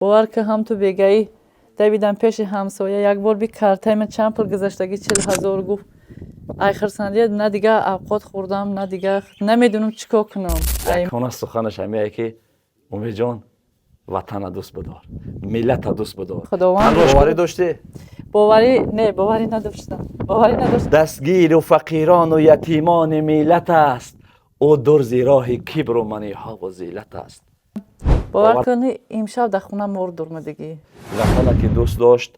Бовар ки, ҳам ту бегаӣ давидам пеши ҳамсоя, як бор би картаи ман чанд пул гузаштагӣ, 40 000 гуфт. Ай хурсандия на дига авқот хӯрдам, на дига намедонам чӣ кор кунам. Якона суханаш ҳамияе, ки Умедҷон, ватана дӯст бидор, миллата дӯст бидор. Худованд. Боварӣ доштӣ? Боварӣ не, боварӣ надоштам, боварӣ надоштам. Дастгиру фақирону ятимони миллат аст ӯ, дурзи роҳи кибру маниҳову зиллат аст. Бовар кунӣ, имшаб дар хона мор дурмадагӣ. Ватана ки дӯст дошт,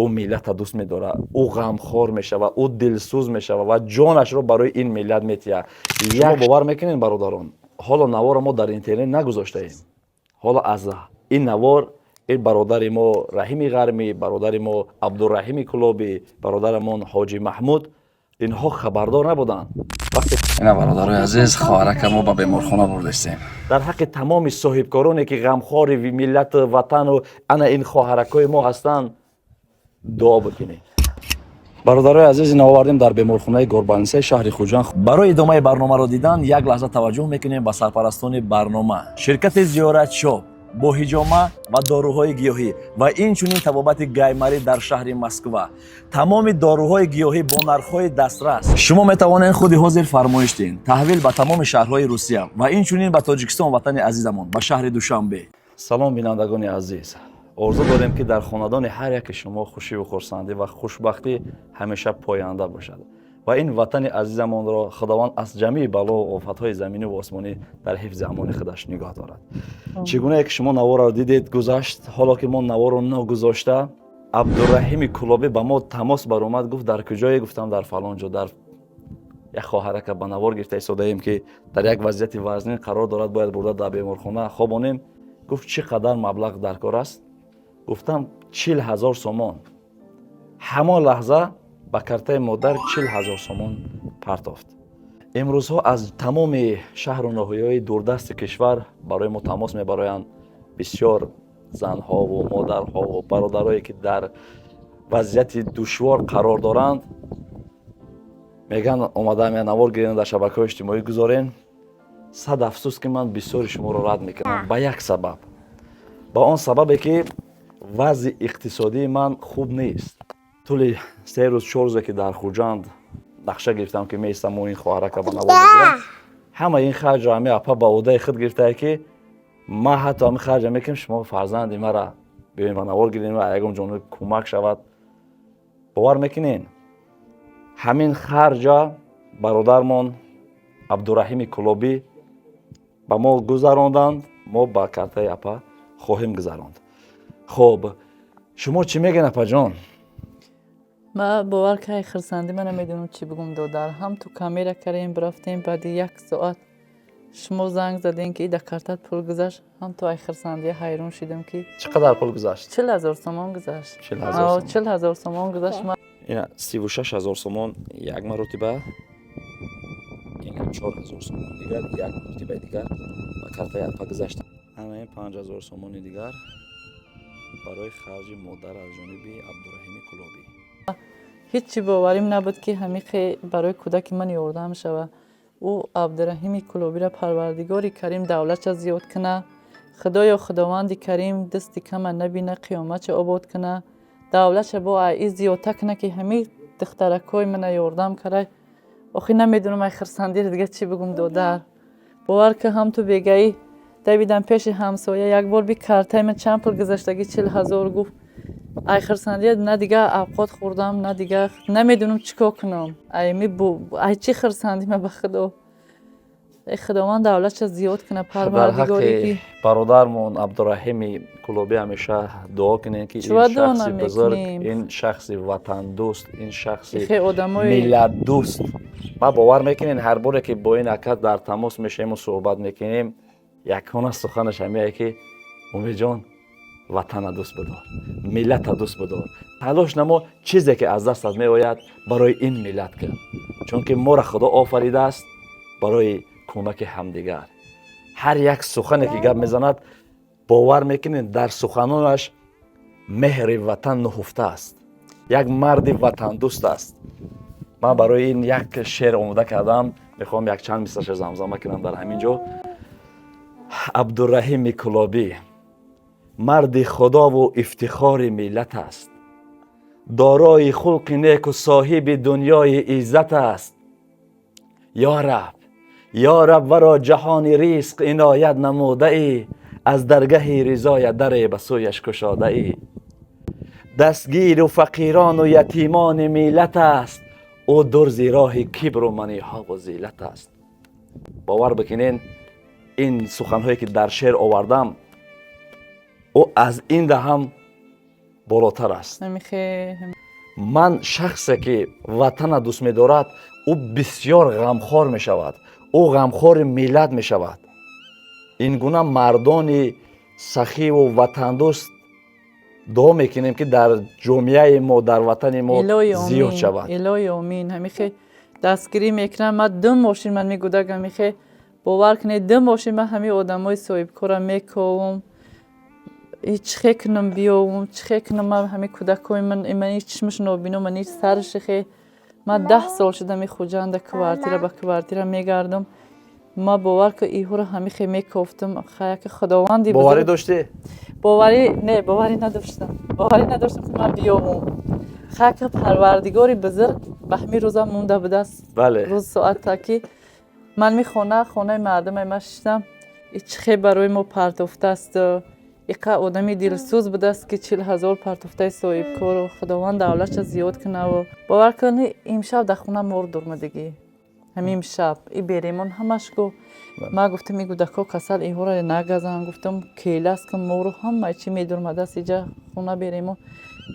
ӯ миллата дӯст медорад, ӯ ғамхор мешавад, ӯ дилсӯз мешавад ва ҷонашро барои ин миллат метиҳад. Шумо бовар мекунед, бародарон, ҳоло наворро мо дар интернет нагузоштаем. Ҳоло аз ин навор ин бародари мо Раҳими Ғармӣ, бародари мо Абдураҳими Кулобӣ, бародарамон Ҳоҷи Маҳмуд, инҳо хабардор набуданд. Вақте Ина, бародарои азиз, хоҳарака мо ба беморхона бурдистем. Дар ҳаққи тамоми соҳибкороне, ки ғамхори миллату ватану ана ин хоҳаракҳои мо ҳастанд, дуо бикунед. Бародарои азиз, ина овардем дар беморхонаи горбольницаи шаҳри Хуҷанд. Барои идомаи барномаро дидан як лаҳза таваҷҷӯҳ мекунем ба сарпарастони барнома, ширкати Зиёрат Шоп бо ҳиҷома ва доруҳои гиёҳӣ ва инчунин табобати гаймарӣ дар шаҳри Москва. Тамоми доруҳои гиёҳӣ бо нархҳои дастрас. Шумо метавонед худи ҳозир фармоиш диҳед. Таҳвил ба тамоми шаҳрҳои Русия ва инчунин ба Тоҷикистон, ватани азизамон, ба шаҳри Душанбе. Салом, бинандагони азиз! Орзу дорем, ки дар хонадони ҳар яке шумо хушиву хурсандӣ ва хушбахтӣ ҳамеша поянда бошад ва ин ватани азизамонро Худованд аз ҷамеи балову офатҳои заминӣ ва осмонӣ дар ҳифзи амони худаш нигоҳ дорад. Чӣ гунае ки шумо наворро дидед, гузашт. Ҳоло ки мо наворро ногузошта, Абдураҳими Кулобӣ ба мо тамос баромад, гуфт: «Дар куҷое?» Гуфтам: «Дар фалон ҷо, дар як хоҳарака ба навор гирифта истодаем, ки дар як вазъияти вазнин қарор дорад, бояд бурда дар беморхона хобонем». Гуфт: «Чӣ қадар маблағ дар кор аст?» Гуфтам: «40 000 сомон». Ҳамон лаҳза ба картаи модар 40 000 сомон партофт. Имрӯзҳо аз тамоми шаҳру ноҳияҳои дурдасти кишвар барои мо тамос мебароянд. Бисёр занҳову модарҳову бародарое, ки дар вазъияти душвор қарор доранд, мегӯянд: «Омадаам, я навор гирем, дар шабакаҳои иҷтимоӣ гузорем». Сад афсӯс, ки ман бисёри шуморо рад мекунам ба як сабаб, ба он сабабе ки вазъи иқтисодии ман хуб нест. Тӯли 3 рӯз, 4 рӯзе ки дар Хуҷанд нақша гирифтам, ки меистаму ин хоҳарака ба навор мегирам, ҳама ин харҷро ҳами апа ба ӯҳдаи худ гирифтае, ки ман ҳатто ҳами харҷа мекунем, шумо фарзанди мара биёем, ба навор гирем ва ягон ҷониб кӯмак шавад. Бовар мекунен, ҳамин харҷа бародармон Абдураҳими Кулобӣ ба мо гузаронданд, мо ба картаи апа хоҳем гузаронд. Хуб, шумо чӣ мегӯен, апаҷон? Ма бовар кай, хурсандӣ ма намедонам чӣ бигум, додар. Ҳам ту камера кардем, рафтем, баъди як соат шумо занг задем, ки дар картат пул гузашт. Ҳам ту ай хурсандия ҳайрон шудам, ки Чӣ қадар пул гузашт? 40 000 сомон гузашт. 40 000 сомон. 40 000 сомон гузашт. Ина 36 000 сомон як маротиба, ина 4000 сомон дигар, як маротибаи дигар ба картаи апа гузашт. Ана ин 5000 сомони дигар барои харҷи модар аз ҷониби Абдураҳими Кулобӣ. Ҳеҷ боварим набуд, ки ҳамиқе барои кӯдаки ман ёрдам шава. Ӯ Абдураҳими Кулобиро Парвардигори Карим давлатша зиёд куна. Худоё, Худованди Карим дасти кама набина, қиёматша обод куна, давлатша бо аи зиёдта куна, ки ҳамин духтаракҳои мана ёрдам карай. Охи намедонам ай хурсандиро дига чӣ бигум, додар. Бовар ки, ҳам ту бегаӣ давидам пеши ҳамсоя, як бор би картаи ман чанд пул гузаштагӣ, 40 000 гуфт. Ай хурсандия на дига авқот хӯрдам, на дига намедонам чӣ кор кунам. Ай чӣ хурсандӣ ма, ба Худо, эй Худованд, давлатша зиёд куна, Дар Парвардигоре ҳаққи ки бародармон Абдураҳими Кулобӣ ҳамеша дуо кунем, ки ин Чува дуо шахси бузург, намекунем? ин шахси ватандӯст, ин шахси Ихе одамои миллатдӯст. Ма бовар мекунед, ҳар боре ки бо ин ака дар тамос мешавему суҳбат мекунем, якона суханаш ҳамее, ки Умедҷон, ватана дӯст бидор, миллата дӯст бидор, талош намо, чизе ки аз дастат меояд, барои ин миллат кун, чунки моро Худо офаридааст барои кӯмаки ҳамдигар. Ҳар як сухане ки гап мезанад, бовар мекунед, дар суханонаш меҳри ватан нуҳуфта аст. Як марди ватандӯст аст. Ман барои ин як шеър омода кардам, мехоҳам якчанд мисраша замзама кунам дар ҳамин ҷо. Абдураҳими Кулобӣ. Марди худову ифтихори миллат аст, дорои хулқи неку соҳиби дунёи иззат аст. Ё Раб, ё Раб, варо ҷаҳони ризқ иноят намудаӣ, аз даргаҳи ризоя даре ба сӯяш кушодаӣ. Дастгиру фақирону ятимони миллат аст, ӯ дурзи роҳи кибру маниҳову зиллат аст. Бовар бикунен, ин суханҳое ки дар шеър овардам, ӯ аз инда ҳам болотар аст. Ман шахсе ки ватана дӯст медорад, ӯ бисёр ғамхор мешавад, ӯ ғамхори миллат мешавад. Ин гуна мардони сахиву ватандӯст дуо мекунем, ки дар ҷомеаи мо, дар ватани мо зиёд шавад. Илоҳи омин. Ҳамихе дастгирӣ мекунам. Ман ду мошин, ман мегудак, ҳамихе бовар кунед, ду мошин ман ҳамин одамои соҳибкора мековум. Чихе кунам, биёвум, чихе кунам? Ман ҳамин кӯдакҳои ман, ман ҳеҷ чишмаш нобино, ман ҳеҷ саршихе. Ман 10 сол шуда Хуҷанда квартира ба квартира мегардам. Ма бовар ку, иҳоро ҳамихе мекофтам. Хаяки Худованди Боварӣ доштӣ? Боварӣ не, боварӣ надоштам, боварӣ надоштам, ки ман биёвум. Хаяки Парвардигори бузург ба ҳамин рӯзам монда будааст. Рӯз соата ки ман мехона хонаи мардуме ма шиштам, чихе барои мо партофтааст. Иқа одами дилсӯз будааст, ки 40 000 партофтаи соҳибкору Худованд давлатша зиёд кунаву. Бовар кунӣ, имшаб дар хона мор дурмадагӣ, ҳамин шаб и беремон ҳамаш гу. Ма гуфтам, и гудако касал, иҳоро нагазан. Гуфтам, келаст ки мору ҳамаи чи медурмадааст иҷа хона беремон.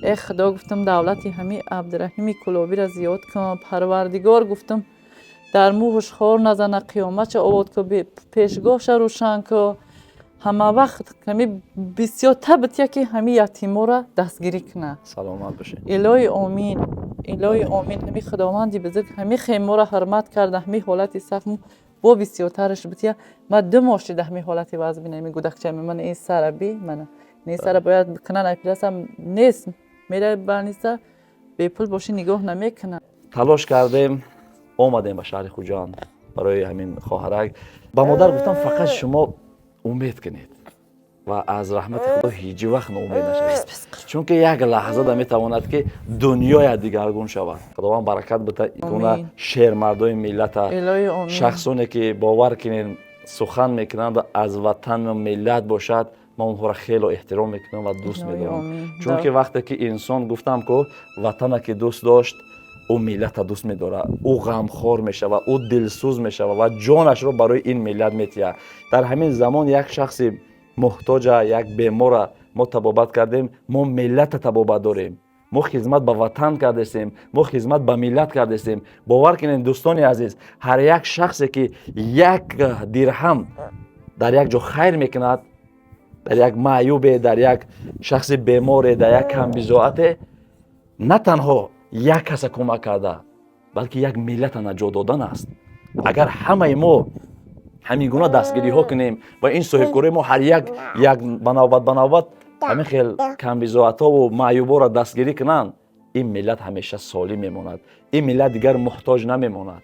Э Худо, гуфтам, давлати ҳами Абдураҳими Кулобиро зиёд кун, Парвардигор. Гуфтам, дар мӯҳуш хор назана, қиёматша обод ку, пешгоҳша рӯшан ку. Ҳама вақт ҳами бисёр табитя, ки ҳами ятиморо дастгирӣ кунад. Саломат бошед. Илоҳи омин, илоҳи омин. Ҳами Худованди бузург ҳами хеморо ҳурмат карда, ҳами ҳолати сахт бо бисёртараш битя. Ма 2 моҳ шида ҳами ҳолати вазъ бинам. Ин гудакчами ман, ин сара би мана, ин сара бояд кунан, операция нест, мера больница, бепул бошӣ, нигоҳ намекунад. Талош кардем, омадем ба шаҳри Хуҷанд барои ҳамин хоҳарак. Ба модар гуфтам, фақат шумо умед кунед ва аз раҳмати Худо ҳеҷ вақт ноумед нашавед, чунки як лаҳзада метавонад, ки дунёя дигаргун шавад. Худованд баракат бита гуна шермардои миллата, шахсоне ки, бовар кунед, сухан мекунанд аз ватану миллат бошад. Ман онҳоро хело эҳтиром мекунам ва дӯст медорам, чунки вақте ки инсон, гуфтам ку, ватана ки дӯст дошт, ӯ миллата дӯст медорад, ӯ ғамхор мешавад, ӯ дилсӯз мешавад ва ҷонашро барои ин миллат метиҳад. Дар ҳамин замон як шахси муҳтоҷа, як бемора мо табобат кардем, мо миллата табобат дорем, мо хизмат ба ватан кардестем, мо хизмат ба миллат кардестем. Бовар кунед, дӯстони азиз, ҳар як шахсе ки як дирҳам дар як ҷо хайр мекунад, дар як маъюбе, дар як шахси беморе, дар як камбизоате, на танҳо як каса кӯмак карда, балки як миллата наҷот додан аст. Агар ҳамаи мо ҳамин гуна дастгириҳо кунем ва ин соҳибкорои мо ҳар як як ба навбат ба навбат ҳамин хел камбизоатҳову маъюборо дастгирӣ кунанд, ин миллат ҳамеша солим мемонад, ин миллат дигар муҳтоҷ намемонад.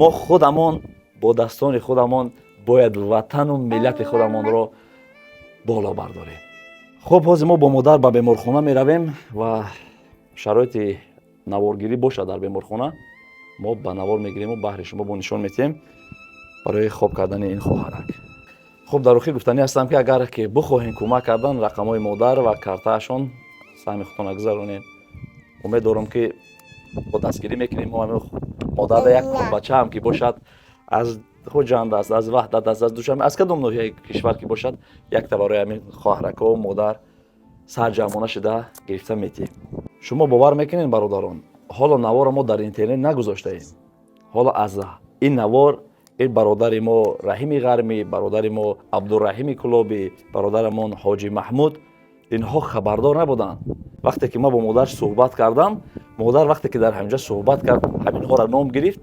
Мо худамон бо дастони худамон бояд ватану миллати худамонро боло бардорем. Хуб, ҳозир мо бо модар ба беморхона меравем ва шароити наворгирӣ бошад дар беморхона, мо ба навор мегирему баҳри шумо бо нишон метиҳем барои хоб кардани ин хоҳарак. Хуб, дар охир гуфтанӣ ҳастам, ки агар ки бихоҳем кӯмак кардан, рақамҳои модар ва картаашон, саҳми худтона гузаронед. Умед дорам, ки бо дастгирӣ мекунем мо ҳамин модарда. Як бачаам ки бошад, аз Хуҷанд аст, аз Ваҳдат аст, аз Душанбе, аз кадом ноҳияи кишвар ки бошад, якта барои ҳамин хоҳаракҳо, модар сарҷамъона шуда гирифта метиҳем. Шумо бовар мекунед, бародарон, ҳоло наворро мо дар интернет нагузоштаем. Ҳоло аз ин навор ин бародари мо Раҳими Ғармӣ, бародари мо Абдураҳими Кулобӣ, бародарамон Ҳоҷи Маҳмуд, инҳо хабардор набуданд. Вақте ки ман бо модар суҳбат кардам, модар вақте ки дар ҳаминҷа суҳбат кард, ҳаминҳоро ном гирифт,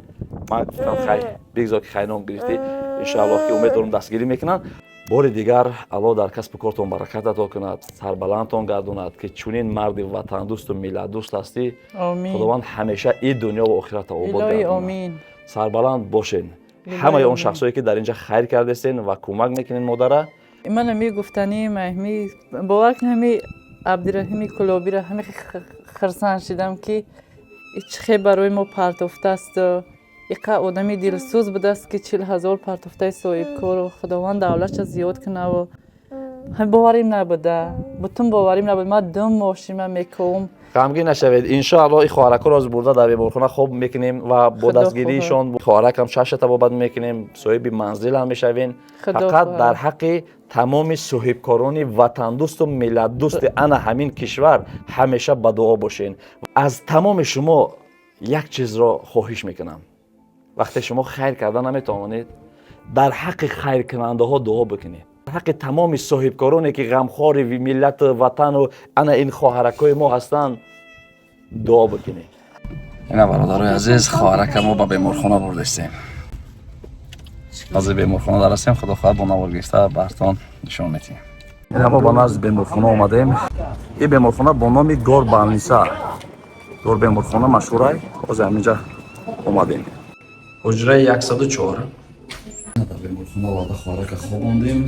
ман гуфтам, хай, бигзор ки хай ном гирифтӣ, иншоаллоҳ ки умед дорам, дастгирӣ мекунанд. Бори дигар Аллоҳ дар касбу кортон баракат ато кунад, сарбаландтон гардонад, ки чунин марди ватандӯсту миллатдӯст ҳастӣ. Худованд ҳамеша и дунё ва охирата обод гардонад. Сарбаланд бошед. Ҳамаи он шахсое ки дар инҷа хайр кардестен ва кӯмак мекунед модара. Ман ами гуфтанӣ ҳами бовар кун, ҳами Абдираҳими Кулобира ҳами хирсан шидам, ки чӣ хел барои мо партофтааст. Иқа одами дилсӯз будааст, ки 40 000 партофтаи соҳибкору Худованд давлатша зиёд кунаву ҳами боварим набуда, бутун боварим набуд. Ман 2 моҳ шима мековум. Ғамгин нашавед, иншоалло ин хоҳаракҳоро аз бурда дар беморхона хоб мекунем ва бо Худо дастгириишон хоҳаракам чаша табобат мекунем, соҳиби манзилам мешавем. Худо Фақат хоҳад. дар ҳаққи тамоми соҳибкорони ватандӯсту миллатдӯсти ана ҳамин кишвар ҳамеша ба дуо бошен. Аз тамоми шумо як чизро хоҳиш мекунам: вақте шумо хайр карда наметавонед, дар ҳаққи хайркунандаҳо дуо бикунед, дар ҳаққи тамоми соҳибкороне, ки ғамхори миллату ватану ана ин хоҳаракҳои мо ҳастанд, дуо бикунед. Ина, бародарои азиз, хоҳарака мо ба беморхона бурдастем. Аз беморхона дарастем, худо хоҳад, бо навор гирифта бартон нишон метиҳем. Ина мо ба назди беморхона омадем. Ин беморхона бо номи Горбалниса, горбеморхона машҳурай. Ҳозир ҳаминҷа омадем, ҳуҷраи 104. Дар беморхона оварда хоҳарака хобондем.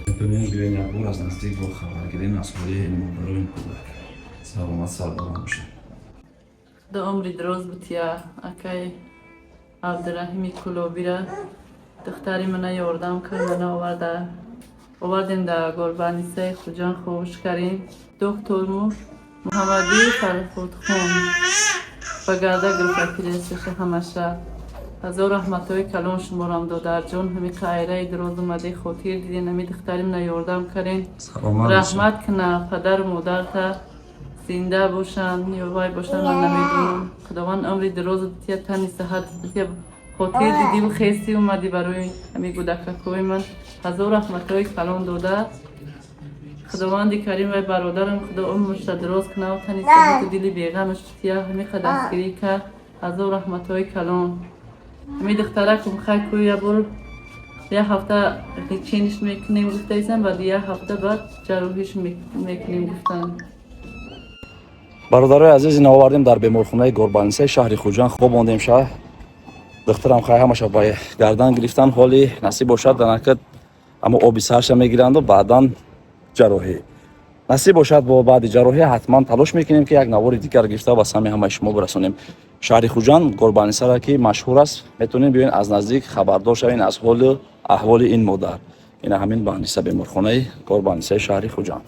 Метавонем биёем, як бор аз наздик бо хабаргирем аз ҳоли ин модару ин кӯдак. Саломат, сарбаланд бошед. Худо умри дароз бутия акай Абдураҳими Кулобира. Духтари мана ёрдам кард, мана оварда, овардем дар горбалнисаи Хуҷанд, хобуш кардем. Докторму Муҳаммадӣ Фарҳодхон ба гарда гирифта киресаша ҳамаша. Ҳазор раҳматҳои калон шуморам, додарҷон. Ҳами қайраи дароз омаде, хотир диден, ҳами духтари мана ёрдам кардем. Саломат бошед. Раҳмат куна падару модарта, зинда бошанд ё вай бошанд, ман намедонам. Худованд умри дарозу бития, тани саҳат бития. Хотир дидиву хести омадӣ барои ҳами гудакакҳои ман. Ҳазор раҳматҳои калон дода. Худованди карим вай бародарам, Худо умрша дароз кунав, тани саҳату дили беғамаш бития. Ҳамиқа дастгирӣ кард, ҳазор раҳматҳои калон. Ҳами духтаракум хай кӯ, я бор як ҳафта лечение ш мекунем гуфтаисам, баъд як ҳафта баъд ҷарроҳиш мекунем гуфтанд. Бародарои азиз, ина овардем дар беморхонаи горбалнисаи шаҳри Хуҷанд, хобондем ша. Духтарам хай ҳамаша ба гардан гирифтан. Ҳоли насиб бошад, данака амо оби сарша мегиранду баъдан ҷарроҳӣ насиб бошад. Бо баъди ҷарроҳӣ ҳатман талош мекунем, ки як навори дигар гирифта ба сами ҳамаи шумо бирасонем. Шаҳри Хуҷанд, горбалнисара ки машҳур аст, метавонем биёен, аз наздик хабардор шавем аз ҳолу аҳволи ин модар. Ина ҳамин балниса, беморхонаи горбалнисаи шаҳри Хуҷанд.